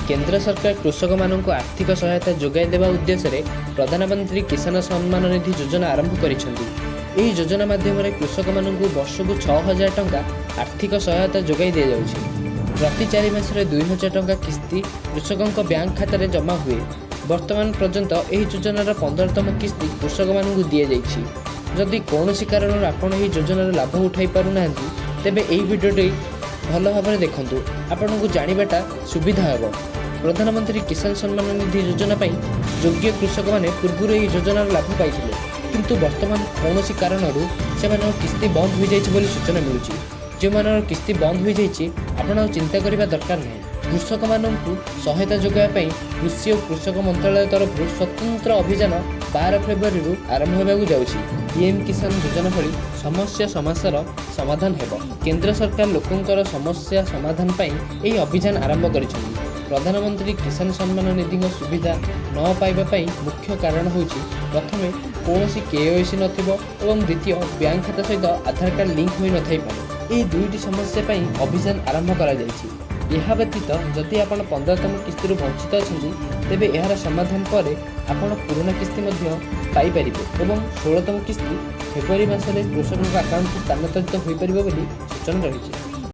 କେନ୍ଦ୍ର ସରକାର କୃଷକମାନଙ୍କୁ ଆର୍ଥିକ ସହାୟତା ଯୋଗାଇ ଦେବା ଉଦ୍ଦେଶ୍ୟରେ ପ୍ରଧାନମନ୍ତ୍ରୀ କିଷାନ ସମ୍ମାନ ନିଧି ଯୋଜନା ଆରମ୍ଭ କରିଛନ୍ତି। ଏହି ଯୋଜନା ମାଧ୍ୟମରେ କୃଷକମାନଙ୍କୁ ବର୍ଷକୁ 6000 ଟଙ୍କା ଆର୍ଥିକ ସହାୟତା ଯୋଗାଇ ଦିଆଯାଉଛି। ପ୍ରତି 4 ମାସରେ 2000 ଟଙ୍କା କିସ୍ତି କୃଷକଙ୍କ ବ୍ୟାଙ୍କ ଖାତାରେ ଜମା ହୁଏ। ବର୍ତ୍ତମାନ ପର୍ଯ୍ୟନ୍ତ ଏହି ଯୋଜନାର 15ତମ କିସ୍ତି କୃଷକମାନଙ୍କୁ ଦିଆଯାଇଛି। ଯଦି କୌଣସି କାରଣରୁ ଆପଣ ଏହି ଯୋଜନାର ଲାଭ ଉଠାଇ ପାରୁନାହାନ୍ତି, ତେବେ ଏହି ଭିଡ଼ିଓଟି ଭଲ ଭାବରେ ଦେଖନ୍ତୁ, ଆପଣଙ୍କୁ ଜାଣିବାଟା ସୁବିଧା ହେବ। ପ୍ରଧାନମନ୍ତ୍ରୀ କିଷାନ ସମ୍ମାନ ନିଧି ଯୋଜନା ପାଇଁ ଯୋଗ୍ୟ କୃଷକମାନେ ପୂର୍ବରୁ ଏହି ଯୋଜନାର ଲାଭ ପାଇଥିଲେ, କିନ୍ତୁ ବର୍ତ୍ତମାନ କୌଣସି କାରଣରୁ ସେମାନଙ୍କ କିସ୍ତି ବନ୍ଦ ହୋଇଯାଇଛି ବୋଲି ସୂଚନା ମିଳୁଛି। ଯେଉଁମାନଙ୍କର କିସ୍ତି ବନ୍ଦ ହୋଇଯାଇଛି, ଆପଣ ଆଉ ଚିନ୍ତା କରିବା ଦରକାର ନାହିଁ। କୃଷକମାନଙ୍କୁ ସହାୟତା ଯୋଗାଇବା ପାଇଁ କୃଷି ଓ କୃଷକ ମନ୍ତ୍ରାଳୟ ତରଫରୁ ସ୍ୱତନ୍ତ୍ର ଅଭିଯାନ 12 ଫେବୃଆରୀରୁ ଆରମ୍ଭ ହେବାକୁ ଯାଉଛି। ପିଏମ୍ କିଷାନ ଯୋଜନା ଭଳି ସମସ୍ୟା ସମସ୍ୟାର ସମାଧାନ ହେବ। କେନ୍ଦ୍ର ସରକାର ଲୋକଙ୍କର ସମସ୍ୟା ସମାଧାନ ପାଇଁ ଏହି ଅଭିଯାନ ଆରମ୍ଭ କରିଛନ୍ତି। ପ୍ରଧାନମନ୍ତ୍ରୀ କିଷାନ ସମ୍ମାନ ନିଧିଙ୍କ ସୁବିଧା ନ ପାଇବା ପାଇଁ ମୁଖ୍ୟ କାରଣ ହେଉଛି, ପ୍ରଥମେ କୌଣସି କେୱାଇସି ନଥିବ ଏବଂ ଦ୍ୱିତୀୟ ବ୍ୟାଙ୍କ ଖାତା ସହିତ ଆଧାର କାର୍ଡ଼ ଲିଙ୍କ ହୋଇନଥାଇପାରେ। ଏହି ଦୁଇଟି ସମସ୍ୟା ପାଇଁ ଅଭିଯାନ ଆରମ୍ଭ କରାଯାଇଛି। ଏହା ବ୍ୟତୀତ ଯଦି ଆପଣ 15ତମ କିସ୍ତିରୁ ବଞ୍ଚିତ ଅଛନ୍ତି, ତେବେ ଏହାର ସମାଧାନ ପରେ ଆପଣ ପୁରୁଣା କିସ୍ତି ମଧ୍ୟ ପାଇପାରିବେ ଏବଂ 16ତମ କିସ୍ତି ଫେବୃଆରୀ ମାସରେ କୃଷକଙ୍କ ଆକାଉଣ୍ଟକୁ ସ୍ଥାନାନ୍ତରିତ ହୋଇପାରିବ ବୋଲି ସୂଚନା ରହିଛି।